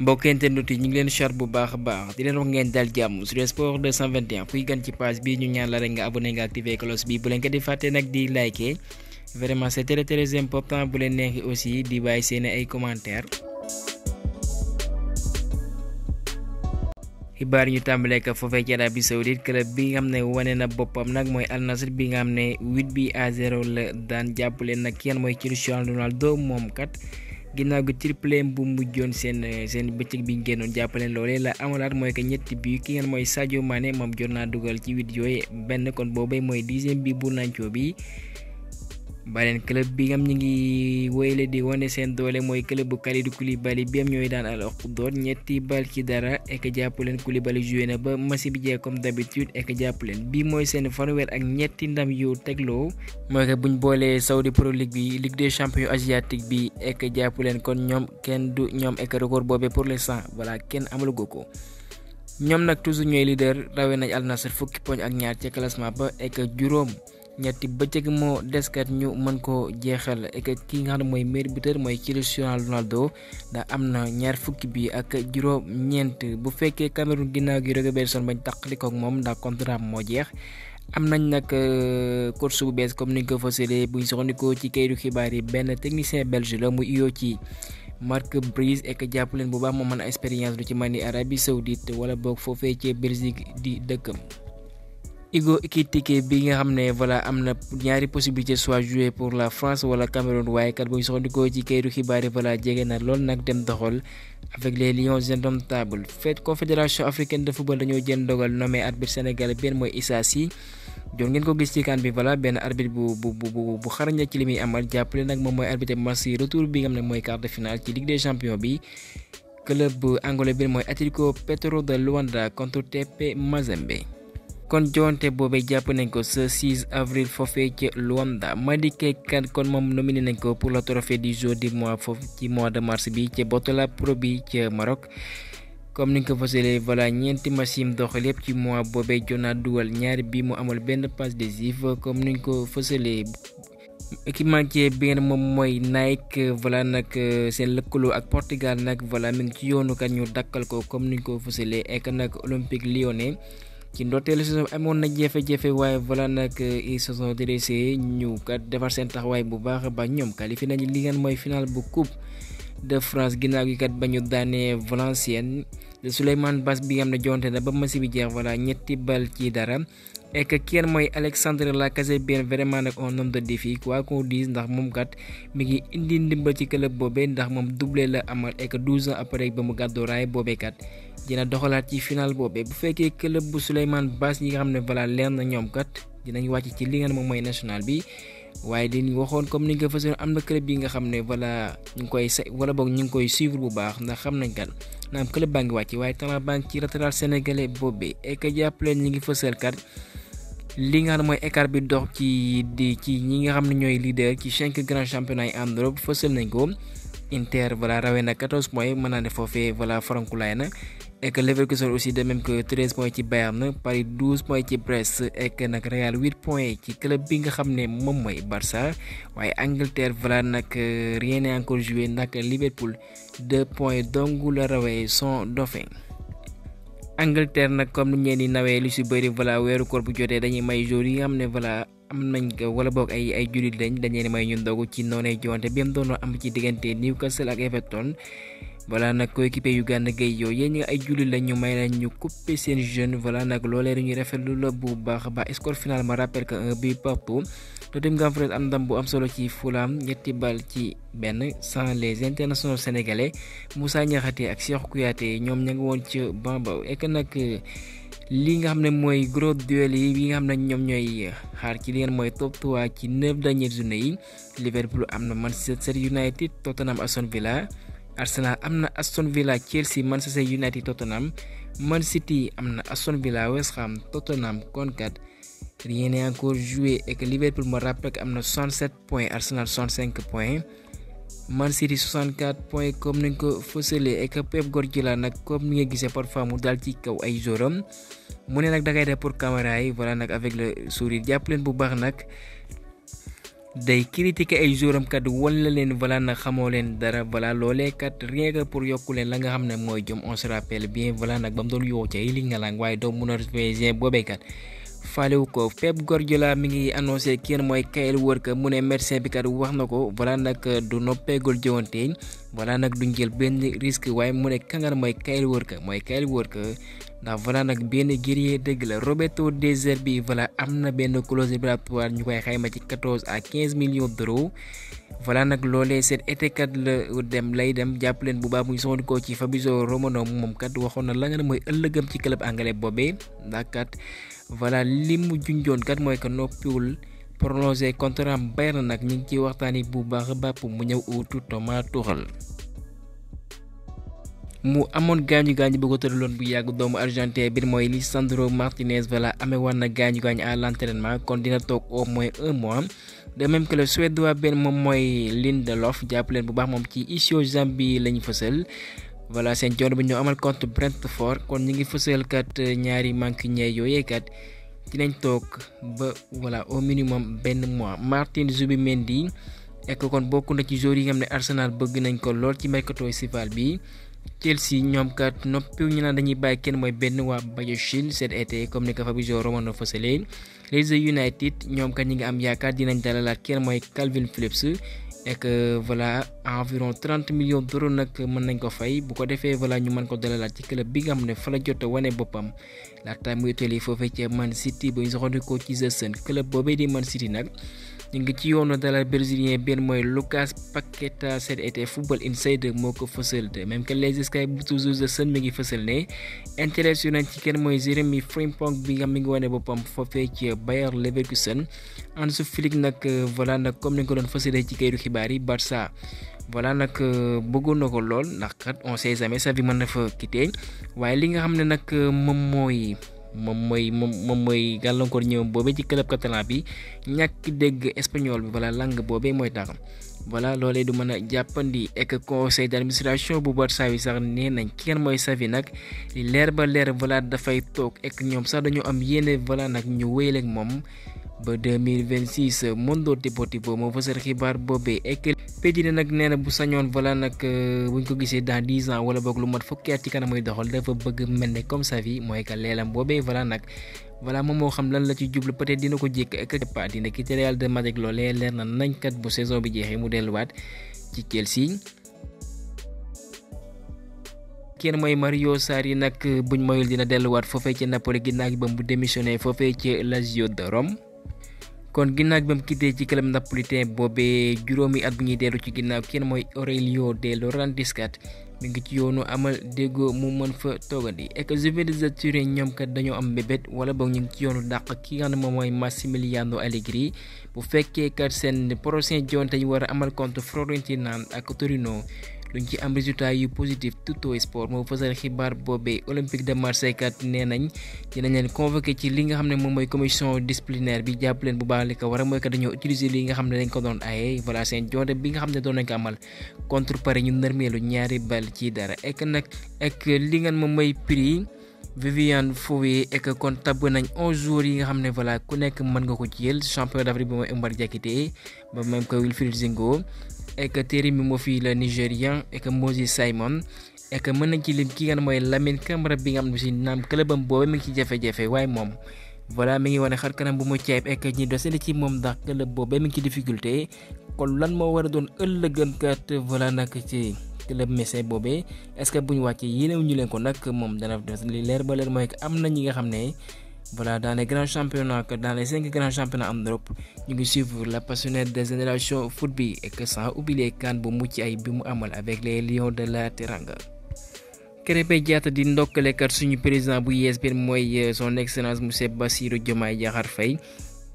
mbokk internet yi ñu ngi leen char bu baax a baax di leen wax ngeen dal jàmm sur sport 221 kuy gan ci page bi ñu ñaan la rek nga abonné nga activé cloche bi bu leen ko di fàtte nag di liker vraiment c'est très important bu leen neexi aussi di bàyyi seen ay commentaires. xibaar ñu tàmbalee ko foofee ci Arabie Saoudite club bi nga xam ne wane na boppam nag mooy Al Nassr bi nga xam ne 8-0 la daan jàppale nag kenn mooy Cristiano Ronaldo moom kat. ginnaaw gi triplé bu mujjoon seen bëccëg bi ñu génnoon jàppaleen loolee la amalaat mooy que ñetti bi ki ngeen mooy Sadio Mané moom jot naa dugal ci 8 yooyu benn kon boobay mooy 10e bi bu nancoo bi beneen club bi ngam ñi ngi woyle di wane seen doole mooy club bu Kalidou Koulibaly bi am ñooy daan Al Ahly ñetti bal ci dara ek jàppaleen Koulibaly joué na ba match bi jeex comme d'habitude ek jàppaleen bii mooy seen fanweer ak ñetti ndam yu tegloo mooy que buñ boolee Saudi Pro League bi Ligue des champions asiatique bi ek jàppaleen kon ñoom kenn du ñoom ek record boobee pour l'instant voilà kenn amalugo ko ñoom nag toujours ñooy leader rawee nañ Al Nassr fukki poñ ak ñaar ca classement ba ek juróom ñetti bëccëg moo deskat ñu mën ko jeexal ek ki nga xam ne mooy meilleur buteur mooy Cristiano Ronaldo da am na ñaar fukki bi ak juróom ñeent bu fekkee Cameroun ginnaaw gi Robertson bañ taqaliko ak moom ndax contrat moo jeex am nañ nag coach bu bees comme niñ ko fësalee buñ soxandikoo ci kayitu xibaar yi benn technicien belge la mu iyoo ci Marc Brise ek jàpp leen bu baax moo mën a expérience lu ci mën ni Arabie Saoudite wala boog foofee ci Belgique di dëkkam. Hugo Ekitike bi nga xam ne voilà am na ñaari possibilité soit jouer pour la France wala Cameroun waaye kat bu ñu soxandikoo ci kayitu xibaar yi voilà jege na lool nag dem doxal avec les Lions indomptables fête confédération africaine de football dañoo jël ndogal nommé arbitre sénégalais benn mooy Issa Sy doon ngeen ko gis ci kan bi voilà benn arbitre bu xarañ ci li muy amal jàppale nag moom mooy arbitre match retour bi nga xam ne mooy quart de finale ci Ligue des champions bi club bu angolais bi mooy Atlético Petro de Luanda contre TP Mazembe. kon jonte boobee jàpp nañ ko ce 6 avril foofee ci Luanda Madické Kane kon moom nominé nañ ko pour le trophée du joueur du mois foofu ci mois de mars bi ci Botola Pro bi ci Maroc comme niñ ko fasalee voilà ñeenti match yi mu doxal yépp ci mois boobee jot naa dugal ñaari bi mu amal benn passe décisive comme niñ ko fasalee équipementier bi ngeen moom mooy Nike voilà nag seen lëkkaloo ak Portugal nag voilà mi ngi ci yoonu kat ñu dakkal ko comme niñ ko fasalee ek nag Olympique Lyonnais ci ndorteelu saison amoon na jafe-jafe waaye voilà nag ils se sont dressés ñu kat defar seen taxawaay bu baax ba ñoom qualifié nañu li ngeen mooy final bu coupe de France ginnaaw gi kat ba ñu daanee Valenciennes de Souleymane Basse bi nga xam ne jonte na ba match bi jeex voilà ñetti bal ci dara et que kenn mooy Alexandre Lacazette bien vraiment nag un homme de défi quoi qu'on dise ndax moom kat mi ngi indi ndimbal ci club boobee ndax moom doublé la amal et que 12 ans après ba mu gàddoo raay boobee kat dina doxalaat ci final boobee bu fekkee club bu Souleymane Basse yi nga xam ne voilà leer na ñoom kat dinañ wàcc ci li nga xam ne moom mooy national bi waaye li ñu waxoon comme ni nga ko fasoon am na club yi nga xam ne voilà ñu ngi koy wala boog ñu ngi koy suivre bu baax ndax xam nañ kat naam club baa ngi wàcc waaye talent baa ngi ci latéral sénégalais boobee et que jàppaleen ñi ngi fësal kat li nga xam ne mooy écart bi dox ci ñi nga xam ne ñooy leader ci 5 grands championnats yi en Europe fësal nañ ko Inter voilà rawee na 14 points mën naa ne foofee voilà farankulaay na et que Leverkusen aussi de même que 13 points ci Bayern Paris 12 points ci Brest et que nag Real 8 points ci club bi nga xam ne moom mooy Barça waaye Angleterre voilà nag rien n'est encore joué nag Liverpool 2 points dong la rawee son dauphin. Angleterre nag comme ni ñeen di nawee lu si bëri voilà weeru koor bu jotee dañuy may jour yi nga xam ne voilà am nañ ko wala boog ay jullit lañ dañuy may ñu ndogu ci noonee jonte bi am doon am ci diggante Newcastle ak Everton voilà nag coéquipier yu Gana Gueye yow yéen ñi ay jullit lañ ñu may lañ ñu couper seen jeune voilà nag loolee dañuy rafetlu la bu baax ba score final ma rappelle que 1 but partout Nottingham Forest am ndam bu am solo ci Fulham ñetti bal ci benn sans les internationaux sénégalais Moussa Niakhaté ak Cheikh Kouyaté ñoom ña ngi woon ci Bamba et que nag li nga xam ne mooy gros duel yi nga xam ne ñoom ñooy xaar ci li ngeen mooy top 3 ci 9 dernières journées yi Liverpool am na Manchester United Tottenham Aston Villa Arsenal am na Aston Villa Chelsea Manchester United Tottenham Man City am na Aston Villa West Ham Tottenham kon kat rien n'est encore joué et que Liverpool me rappelle que am na 67 points Arsenal 65 points Man City 64 points comme nañ ko fësalee et que Pep Guardiola nag comme ni nga gisee parfois mu daal ci kaw ay jouram mu ne nag dangay def pour caméra yi voilà nag avec le sourire jàpp leen bu baax nag day critiquer ay jouram kat wala leen voilà nag xamoo leen dara voilà loolee kat rien que pour yokku leen la nga xam ne mooy jom. On se rappelle bien voilà nag ba mu doon yoo ca li nga lang waaye doo mun a Parisien boobee kat faalewu ko. Pep Guardiola mi ngi annoncé kenn mooy Kyle Walker mu ne médecin bi kat wax na ko voilà nag du noppeegul jëwante voilà nag duñ jël benn risque waaye mu ne kangar mooy Kyle Walker ndax voilà nag benn guerrier dëgg la. Roberto De Zerbi voilà am na benn clause libératoire ñu koy xayma ci 14 à 15 millions d'euros voilà nag loolee cet été kat la lay dem jàpp leen bu baax muy soxandikoo ci Fabrizio Romano moom kat waxoon na la nga ne mooy ëllëgam ci club anglais boobee ndax kat voilà li mu junjoon kat mooy que noppiwul prolongé contrat am Bayern nag ñu ngi ciy waxtaani bu baax a baax mu ñëw uutu Thomas Tuchel. mu amoon gaañu bu ko tëraloon bu yàgg doomu argentin bi mooy Lisandro Martinez voilà amee woon na gaañu à l'entraînement kon dina toog au moins 1 mois. de même que le suédois benn moom mooy Lindelof jàpp leen bu baax moom ci Isio Zambie lañu fësal voilà seen joor bi ñoo amal contre Brentford kon ñu ngi fësal kat ñaari mancunier yooyee kat dinañ toog ba voilà au minimum benn mois. Martin Zubimendi ek kon bokk na ci joueurs yi nga xam ne Arsenal bëgg nañ ko lool ci mercato estival bi. Chelsea ñoom kat noppiw ñu naan dañuy bàyyi kenn mooy benn waa Bayern cet été comme ni ko Fabrizio Romano fësalee. Leeds United ñoom kat ñi ngi am yaakaar dinañ dalalaat kenn mooy Calvin Phillips et voilà environ 30 millions d'euros nag mën nañ ko fay bu ko defee voilà ñu mën ko dalalaat ci club bi nga xam ne fa la jot a wane boppam laata muy tolli foofee ca Man City ba ñu soxandikoo ci The Sun club boobee di Man City nag. ñu ngi ci yoonu dalal brésilien benn mooy Lucas Paqueta cet été Football Insider moo ko fësal de même que les Sky bu toujours The Sun mi ngi fësal ne intéressé nañ ci kenn mooy Jeremy Frimpong bi nga mi ngi wane boppam foofee ci Bayer Leverkusen. Hansi Flick nag voilà nag comme ni nga ko doon fësalee ci kayitu xibaar yi Barça voilà nag bëggoon na ko lool ndax kat on sait jamais sa vie mën na fa quitté waaye li nga xam ne nag moom mooy gàllankoor ñëw boobee ci club catalan bi ñàkk dégg espagnol bi voilà langue boobee mooy tax voilà loolee du mën a jàppandi ek conseil d'administration bu Barça bi sax nee nañ kenn mooy Xavi nag li leer ba leer voilà dafay toog ek ñoom sax dañoo am yéene voilà nag ñu wéyal ak moom ba 2026. Mundo Deportivo moo fësal xibaar boobee ek Pedri nag nee na bu sañoon voilà nag buñ ko gisee dans 10 ans wala boog lu mat fukki at ci kanam muy doxal dafa bëgg mel ne comme Xavi mooy que leelam boobee voilà nag voilà moom moo xam lan la ci jublu peut-être dina ko jékk ak pas dina quitté Real de Madrid loolee leer na nañ kat bu saison bi jeexee mu delluwaat ci Chelsea. kenn mooy Mario Sarri nag buñ moyul dina delluwaat foofee ci Napoli ginnaaw gi ba mu démissionné foofee ci Lazio de Rome. kon ginnaaw bi ba mu quitté ci club napolitain boobee juróomi at bu ñuy dellu ci ginnaaw kenn mooy Aurelio De Laurentiis kat mi ngi ci yoonu amal déggoo mu mën fa toogandi et que Juventus de Turin ñoom kat dañoo am bébét wala boog ñu ngi ci yoonu dàq ki nga xam ne moom mooy Massimiliano Allegri bu fekkee kat seen prochain jonte ñu war a amal contre Fiorentina ak Torino luñ ci am résultat yu positif Tutto Sport moo fësal xibaar boobee. Olympique de Marseille kat nee nañ dinañ leen convoqué ci li nga xam ne moom mooy commission disciplinaire bi jàpp leen bu baax li ko war a mooy que dañoo utiliser li nga xam ne dañ ko doon aaye voilà seen jonte bi nga xam ne doon nañ ko amal contre Paris ñu nërmeelu 2 bal ci dara ek nag ak li nga moom mooy prix Viviane Foé ek kon tabb nañ 11 jours yi nga xam ne voilà ku nekk mën nga ko ci jël champion d'Afrique bi mooy Omar Diakité ba même que Wilfried Zingo ek Terry Mofi le Nigérian ek Moses Simon ek mën nañ ci lim ki nga mooy Lamine Camara bi nga xam ne si naam clubam boobu mi ngi ci jafe-jafe waaye moom voilà mi ngi wane xar kanam bu mu ceeb ek ñi dosale ci moom ndax club boobu mi ngi ci difficulté kon lan moo war a doon ëllëgënkat voilà nag ci club messin boobee est-ce que bu ñu wàccee yéenewu ñu leen ko nag moom dana def li leer ba leer mooy que am na ñi nga xam ne voilà dans les grands championnats que dans les 5 grands championnats en Europe ñu ngi suivre la passionnée des générations foot bi et que sans oublier CAN bu mucc ay bi mu amal avec les Lions de la Teranga. Krépin Diatta di ndokkalekat suñu président bu yees bi mooy son excellence monsieur Bassirou Diomaye Diakhar Faye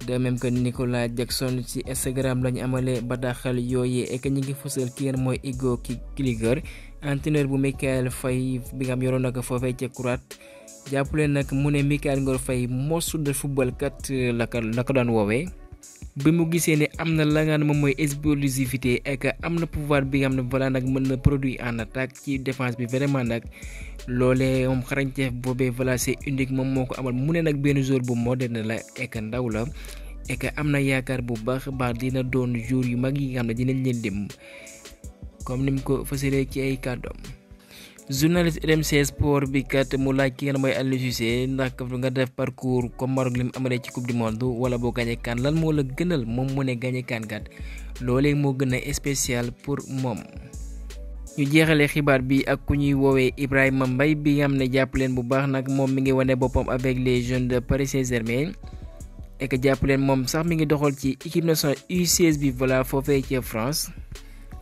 de même que Nicolas Jackson ci Instagram lañu amalee bataaxal yooyee et que ñu ngi fësal ki ngeen mooy Igor Kliger entraîneur bu Michael Faye bi nga xam yoroon na ko foofee ca Croate jàppale nag mu ne Michael Ngor Faye mosu de football kat la ko daan woowee bi mu gisee ne am na la nga xam ne moom mooy explosivité et que am na pouvoir bi nga xam ne voilà nag mën na produit en attaque ci défense bi vraiment nag loolee moom xarañteef boobee voilà c'est unique moom moo ko amal mu ne nag benn joueur bu moderne la et que ndaw la et que am na yaakaar bu baax dina doon jour yu mag yi nga xam ne dinañ leen lim comme ni mu ko fësalee ci ay kàddoom. journaliste RMC Sport bi kat mu laaj ki nga mooy Aliou Cissé ndax nga def parcours comme Maroc li mu amalee ci coupe du monde wala boo gagné CAN lan moo la gënal moom mu ne gagné CAN kat loolee moo gën a spécial pour moom. ñu jeexalee xibaar bi ak ku ñuy woowee Ibrahima Mbaye bi nga xam ne jàpp leen bu baax nag moom mi ngi wane boppam avec les jeunes de Paris Saint-Germain et que jàpp leen moom sax mi ngi doxal ci équipe nationale U16 bi voilà foofee ci France.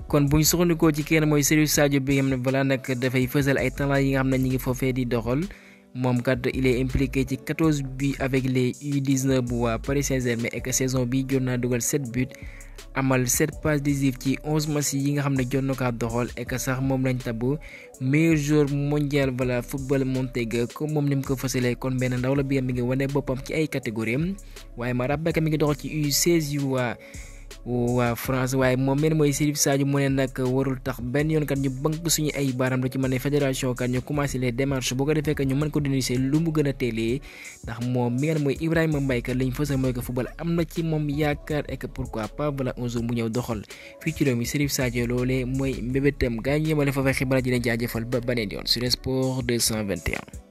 kon buñ soxandikoo ci kenn mooy Serigne Sadio bi nga xam ne voilà nag dafay fësal ay talent yi nga xam ne ñi ngi foofee di doxal moom kat il est impliqué ci 14 buts avec les U19 bu waa Paris Saint-Germain et que saison bi jot naa dugal 7 buts amal 7 passes décisives ci 11 matchs yi nga xam ne jot na kaa doxal et que sax moom lañ tabbu meilleur joueur mondial voilà football Montega comme moom ni mu ko fësalee kon benn ndaw la bi mi ngi wane boppam ci ay catégories waaye ma rappelé que mi ngi doxal ci U16 yu waa France waaye moom mel mooy Serigne Sadio mu ne nag warul tax benn yoon kat ñu bank suñu ay baaraam da ci mën ne fédération kat ñu commencé les démarches boo ko defee que ñu mën ko dénoncer lu mu gën a teelee ndax moom mi nga mooy Ibrahima Mbaye kat lañ fësal mooy que football am na ci moom yaakaar et que pourquoi pas voilà un jour mu ñëw doxal fii ci réew mi Serigne Sadio loolee mooy mbébétam gaa ñu yemale fa fay xibaar ji leen jaajëfal ba beneen yoon sur Sport 221.